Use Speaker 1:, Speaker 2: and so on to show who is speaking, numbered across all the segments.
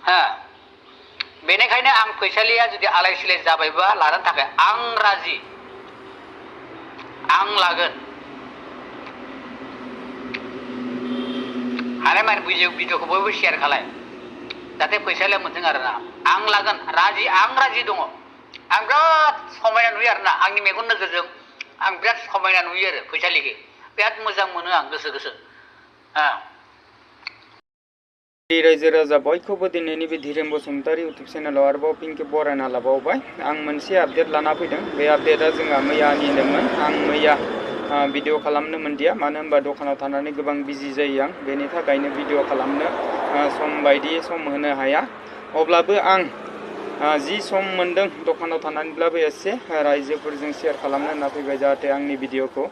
Speaker 1: हा बेनिखायनो आं फैसालिया जुदि आलाय सिलाय जाबायबा लानो थाखाय आं राजि आं लागोन हानायमानि भिडिअखौ बयबो शेयार खालाय जाहाथे फैसालिया मोनथों आरोना आं लागोन आं राजि दङ आं बिराद समायना नुयो आरोना आंनि मेगन नोजोरजों आं बिराद समायना नुयो आरो फैसालिखौ बिराद मोजां मोनो आं गोसो
Speaker 2: रायजो राजा बयखौबो दिनैनि बे धीरेन बसुमतारी इउटुब चेनेलाव आरोबाव फिनखे बरायना लाबावबाय आं मोनसे आपडेट लाना फैदों बे आपडेटआ जोंहा मैयानिनोमोन आं मैया भिडिअ खालामनो मोनदिया मानो होनबा दखानाव थानानै गोबां बिजि जायो आं बेनि थाखायनो भिडिअ खालामनो सम बायदि सम होनो हाया अब्लाबो आं जि सम मोनदों दखानाव थानानैब्लाबो एसे रायजोफोरजों शेयार खालामनो होनना फैबाय जाहाथे आंनि भिडिअखौ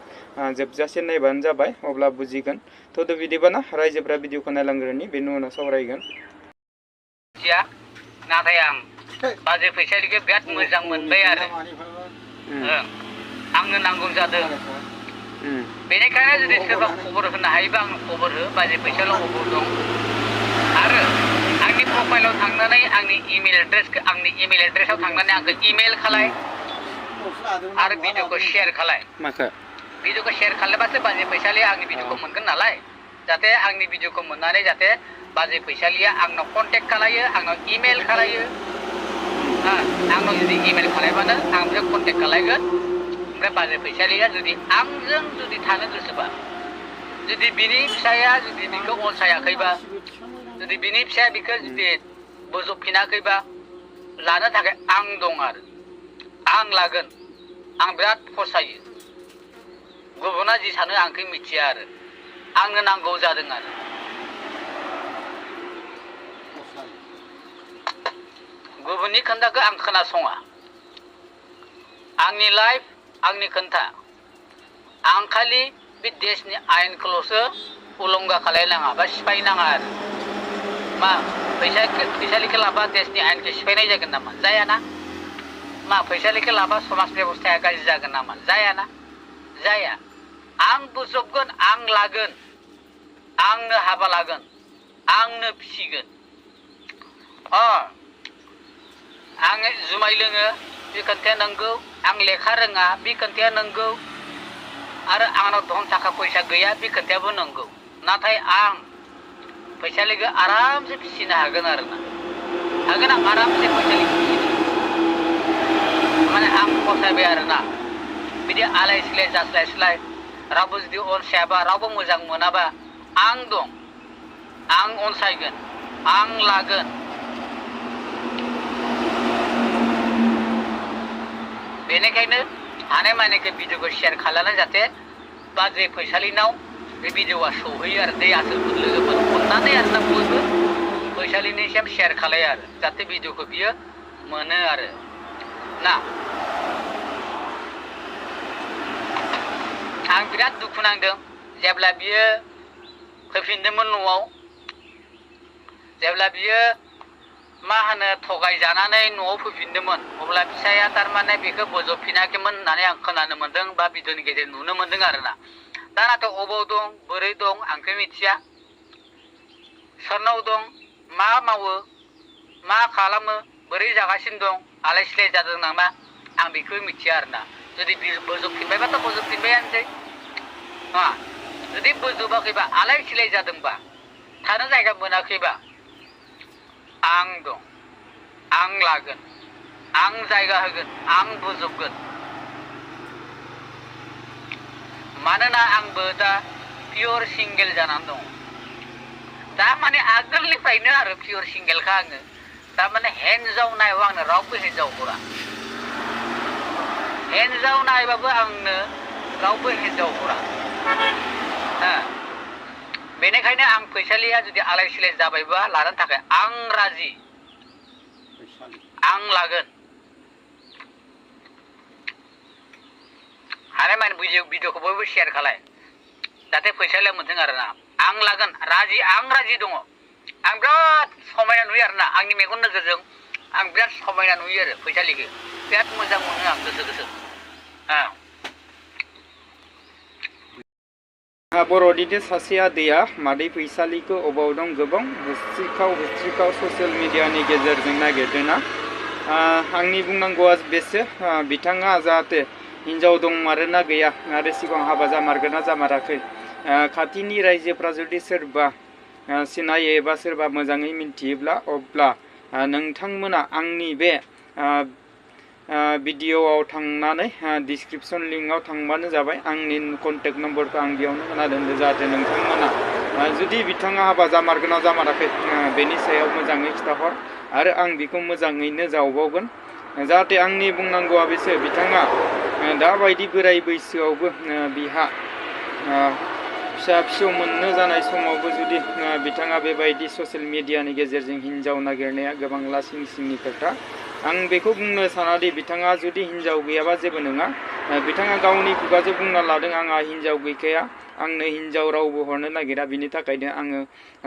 Speaker 2: जोबजासे नायबानो जाबाय अब्ला बुजिगोन थद बिदिबाना रायजोफ्रा भिडिअखौ नायलांग्रोनि बेनि उनाव सावरायगोन
Speaker 1: नाथाय आं बाजै फैसालिखौ बिराद मोजां मोनबाय आरो आंनो नांगौ जादों बेनिखायनो जुदि सोरबा खबर होनो हायोबा आंनो खबर हो बाजै फैसालियाव अबाव दं आरो आंनि प्रफाइलाव थांनानै आंनि इमेल एड्रेसाव थांनानै आंखौ इमेल खालाय आरो भिडिअखौ शेयार खालाय भिडिअखौ शेयार खालायबासो बाजै फैसालिया आंनि भिडिअखौ मोनगोन नालाय जाहाथे आंनि भिडिअखौ मोननानै जाहाथे बाजै फैसालिया आंनाव कन्टेक्ट खालायो आंनाव इमेल खालायो आंनाव जुदि इमेल खालायबानो आं बिखौ कन्टेक्ट खालायगोन ओमफ्राय बाजै फैसालिया जुदि आंजों जुदि थानो गोसोबा जुदि बिनि फिसाया जुदि बिखौ अनसायाखैबा जुदि बिनि फिसाया बिखौ जुदि बोजबफिनाखैबा लानो थाखाय आं दं आरो आं लागोन आं बिराद फसायो गुबुना जि सानो आंखौ मिथिया आरो आंनो नांगौ जादों आरो गुबुननि खोन्थाखौ आं खोनासङा आंनि लाइफ आंनि खोन्था आं खालि बे देशनि आयेनखौल'सो उलंघा खालायनाङा बा सिफायनाङा आरो मा फैसालिखौ लाबा देशनि आयेनखौ सिफायनाय जागोन नामा जायाना मा फैसालिखौ लाबा समाज बेबस्थाया गाज्रि जागोन नामा जायाना जाया आं बोजबगोन आं लागोन आंनो हाबा लागोन आंनो फिसिगोन आङो जुमाय लोङो बे खोन्थाया नंगौ आं लेखा रोङा बे खोन्थाया नंगौ आरो आंनाव धन थाखा फैसा गैया बे खोन्थायाबो नंगौ नाथाय आं फैसालिखौ आरामसे फिसिनो हागोन आरोना हागोन आं आरामसे फैसालिखौ फिसिनो माने आं फसायबाय आरोना बिदि आलाय सिलाय जास्लायस्लाय रावबो जुदि अनसायाबा रावबो मोजां मोनाबा आं दं आं अनसायगोन आं लागोन बेनिखायनो हानायमानिखौ भिडिअखौ शेयार खालामना जाहाथे बाजै फैसालिनाव बे भिडिअआ सौहैयो आरो दै आसोलफोर लोगोफोर अननानै आरोना बयबो फैसालिनिसिम शेयार खालायो आरो जाहाथे भिडिअखौ बियो मोनो आरो ना आं बिराद दुखु नांदों जेब्ला बियो फैफिनदोंमोन न'आव जेब्ला बियो मा होनो थगायजानानै न'आव फैफिनदोंमोन अब्ला फिसाया थारमाने बेखौ बोजबफिनाखैमोन होननानै आं खोनानो मोन्दों बा भिडिअनि गेजेरजों नुनो मोन्दों आरोना दा नाथाय अबाव दं बोरै दं आंखौ मिथिया सोरनाव दं मा मावो मा खालामो बोरै जागासिनो दं आलाय सिलाय जादों नामा आं बेखौ मिथिया आरोना जुदि बोजबफिनबायबाथ' बोजबफिनबायानोसै नङा जुदि बोजबाखैबा आलाय सिलाय जादोंबा थानो जायगा मोनाखैबा आं दं आं लागोन आं जायगा होगोन आं बोजबगोन मानोना आंबो दा पियर सिंगेल जानानै दं दा माने आगोलनिफ्रायनो आरो पियर सिंगेलखा आङो थारमाने हिन्जाव नायाव आंनो रावबो हिन्जाव हरा हिन्जाव नायबाबो आंनो रावबो हिन्जाव हरा बेनिखायनो आं फैसालिया जुदि आलाय सिलाय जाबायबा लानो थाखाय आं राजि आं लागोन हानायमानि भिडिअखौ बयबो शेयार खालाय जाहाथे फैसालिया मोनथों आरोना आं लागोन आं राजि दङ आं बिराद समायना नुयो आरोना आंनि मेगन नोजोरजों आं बिराद समायना नुयो आरो फैसालिखौ बिराद मोजां मोनो आं गोसो
Speaker 2: बर'दिदे सासे आदैया मादै फैसालिखौ अबाव दं गोबां होस्रिखाव ससियेल मिडियानि गेजेरजों नागिरदोंना आंनि बुंनांगौआ बेसो बिथाङा जाहाथे हिन्जाव दंमारोना गैया आरो सिगां हाबा जामारगोन ना जामाराखै खाथिनि रायजोफ्रा जुदि सोरबा सिनायो एबा सोरबा मोजाङै मिन्थियोब्ला अब्ला नोंथांमोना आंनि बे भिडिअ'आव थांनानै डिसक्रिपसन लिंकआव थांबानो जाबाय आंनि कन्टेक्ट नम्बरखौ आं बेयावनो होना दोनदों जाहाथे नोंथांमोना जुदि बिथाङा हाबा जामारगोन ना जामाराखै बेनि सायाव मोजाङै खिथाहर आरो आं बेखौ मोजाङैनो जावबावगोन जाहाथे आंनि बुंनांगौआ बेसो बिथाङा दाबायदि बोराय बैसोआवबो बिहा फिसा फिसौ मोननो जानाय समावबो जुदि बिथाङा बेबायदि ससियेल मिडियानि गेजेरजों हिन्जाव नागिरनाया गोबां लासिं सिंनि खोथा आं बेखौ बुंनो सानादि बिथाङा जुदि हिन्जाव गैयाबा जेबो नङा बिथाङा गावनि खुगाजों बुंना लादों आंहा हिन्जाव गैखाया आंनो हिन्जाव रावबो हरनो नागिरा बिनि थाखायनो आङो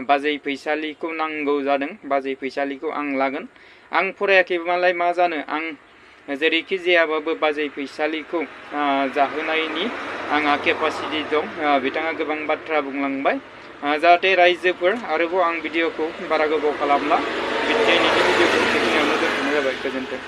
Speaker 2: बाजै फैसालिखौ नांगौ जादों बाजै फैसालिखौ आं लागोन आं फरायाखैबालाय मा जानो आं जेरैखि जायाबाबो बाजै फैसालिखौ जाहोनायनि आंहा केपासिटि दं बिथाङा गोबां बाथ्रा बुंलांबाय जाहाथे रायजोफोर आरोबाव आं भिडिअखौ बारा गोबाव खालामला दिनैनि भिडिअखौ बेखिनियावनो दोनथ'नाय जाबाय गोजोन्थों।